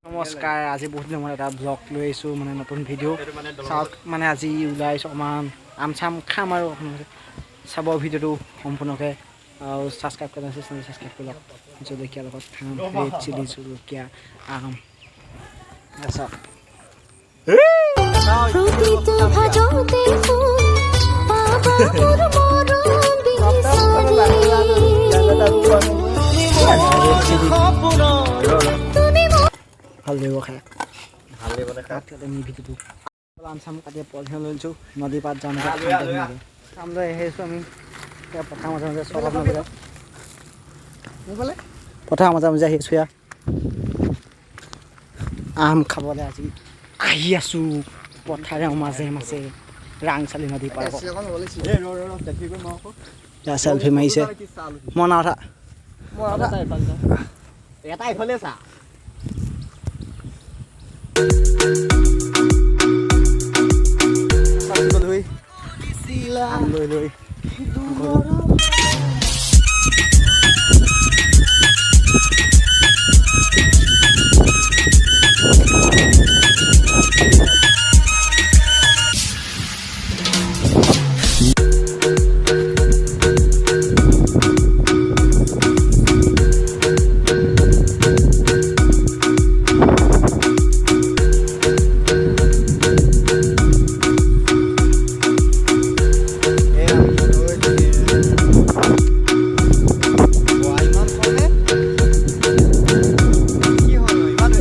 নমস্কাৰ। আজি বহুত দিনৰ মূৰত এটা ব্লগ লৈ আহিছোঁ, মানে নতুন ভিডিঅ'। চাওক, মানে আজি ওলাই আহিছোঁ, অকণমান আম চাম খাম আৰু আপোনালোকে চাব ভিডিঅ'টো সম্পূৰ্ণকৈ আৰু ছাবস্ক্ৰাইব কৰা আছে, ছাবস্ক্ৰাইব কৰি লওক। জলকীয়াৰ লগত খাম, ৰেড চিলি জলকীয়া আম। চাওক। প্ৰতিটো ভাজতে ফুল পাবা মোৰ মৰম বিচাৰি। ৰেড চিলি তুমি মোৰ ভাল লাগিব খাই। ভাল লাগিব নে খাই? তাত আমি ভিডিঅ'টো আম চাম কাটি পলিথিন লৈ লৈছোঁ, নদী পাত যাম এতিয়া, খাম ধুনীয়াকৈ। আম লৈ আহিছোঁ আমি এতিয়া পথাৰ মাজে মাজে। চব আপোনালোকে পথাৰ মাজে মাজে আহিছোঁ, ইয়াত আম খাবলৈ আজি আহি আছোঁ পথাৰৰ মাজে মাজে, ৰাংচালি নদী পাৰ। চেলফি মাৰিছে। মই নাই উঠা। এটা ইফালে চা। আম লৈ লৈ গ'লো। ইমান কমে কি হ'ল? ইমান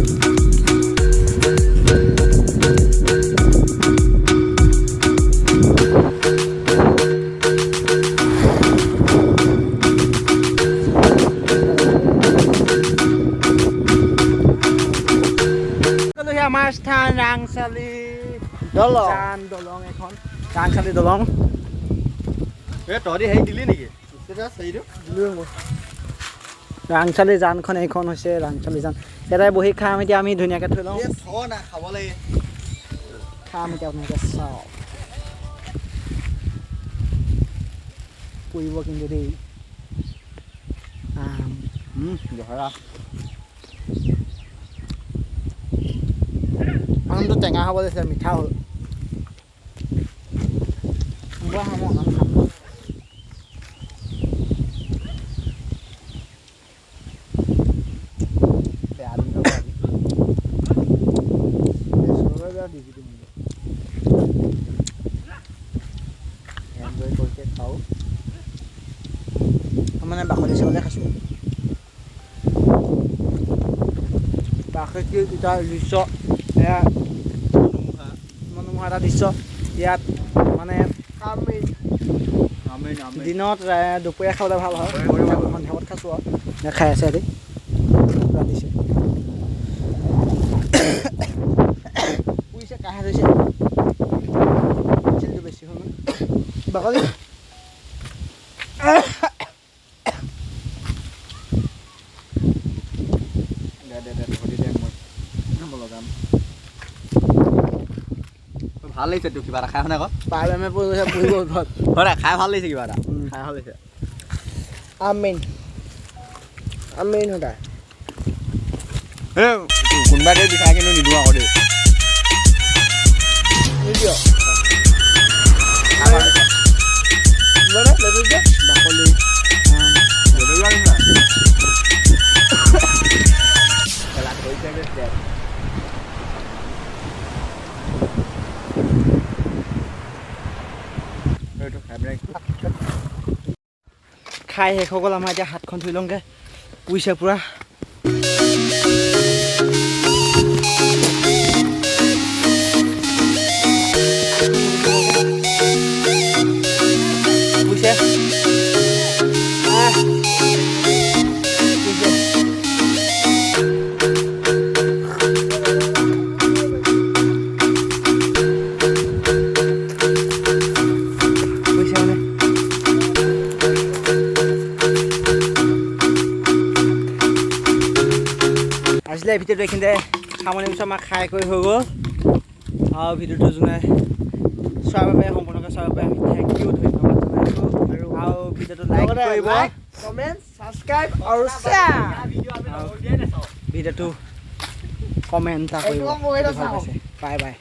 পালোহি আমাৰ স্থান, ৰাংচালি দলং। জান দলং এখন, ৰাংচালি দলং। এই তহঁতি হেৰি দিলি নেকি হেৰিটো? ৰাংচালি জানখন এইখন হৈছে ৰাংচালি জান। ইয়াতে বহি খাম এতিয়া আমি ধুনীয়াকৈ। থৈ লওঁ। থ না, খাব লাগে। খাম এতিয়া, আপোনালোকে চাওক। পুৰিব কিন্তু দেই আম। জহৰা। আমটো টেঙা হ'ব লাগিছিলে, মিঠা হ'ল। মই খাম, আম খাম। বেয়া দিন হ'ব আজি। বেয়া দিছি তুমি। এনজয় কৰিছে খাওঁ। মানে বাকলি চাকলি খাইছোঁ। প্ৰাকৃতিক এটা দৃশ্য এয়া, মনোমোহা এটা দৃশ্য। ইয়াত মানে আমেন আমেন। দিনত দুপৰীয়া খাবলৈ ভাল হয়, সন্ধিয়া সময়ত খাইছোঁ আৰু এতিয়া খাই আছে। সিহঁতি ৰান্ধিছে, পুৰিছে, কাঁহে ধৰিছে। চিলিটো বেছি হ'ল মানে বাকলি। দে দে দে, তহঁতি দে, মই লগাম। ভাল লাগিছে তোৰ কিবা এটা খাই শুনে আকৌ। পাই পৰি গৈছে, পুৰি গ'ল ঘৰত। হয়, খাই ভাল লাগিছে কিবা এটা। খাই ভাল লাগিছে। আমিন আমিন সদায়। এই কোনোবা দেই বিচাৰে, কিন্তু নিদিওঁ আকৌ দেই। নিদিয়। খাই ভাল লাগিছে। বাকলি আম। জলকীয়া নিচিনা। কেলা ধৰিছে যে তেল। এইটো খাই পেলাই। খাই শেষ হৈ গ'ল আমাৰ। এতিয়া হাতখন ধুই লওঁগৈ, পুৰিছে পূৰা। পুৰিছে। আহ, পুৰিছে। আজিলৈ ভিডিঅ'টো এইখিনিতে সামৰণি পিছত আমাৰ খাই কৰি হৈ গ'ল। আৰু ভিডিঅ'টো যোনে চোৱাৰ বাবে, সম্পূৰ্ণকৈ চোৱাৰ বাবে আমি thank U, ধন্যবাদ জনাইছোঁ। আৰু ভিডিঅ'টো লাইক কৰিব, কমেণ্ট, ছাবস্ক্ৰাইব আৰু শ্বেয়াৰ। ভিডিঅ'টো কমেণ্ট এটা কৰিব। একদম মই ভাল নাচাওঁ। পাইছে। Bye bye.